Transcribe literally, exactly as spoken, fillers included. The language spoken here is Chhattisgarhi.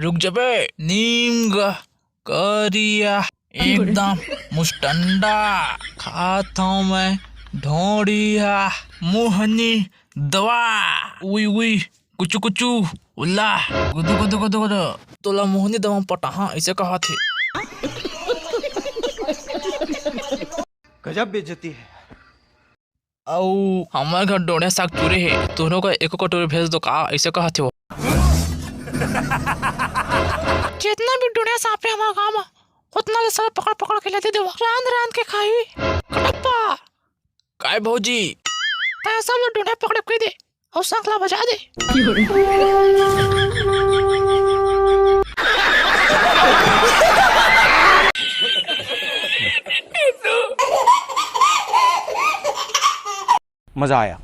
रुक जबे, नीम ग-, करिया, एकदम मुस्टंडा, खात हूँ मैं ढोड़िया, मोहनी दवा, उई उई, कुचु कुचु, उल्ला, गुदु गुदु गुदु गुदु। तोला मोहनी दवा पटाहा, ऐसे कहा थे। गजब बेइज्जती है। अउ हमर घर डोड़िया साग चुरे हे, तोरो का एको कटोरी भेज दो का, ऐसे कहा थे वो। जितना भी डोड़िया सांप हे हमर गांव में, उतना ले सब पकड़ पकड़ के लेते देवा, रांध रांध के खाई। कटप्पा। काय भौजी? तै सब लोग डोड़िया पकड़े कह दे, अउ शंख ला बजा दे। मजा आया।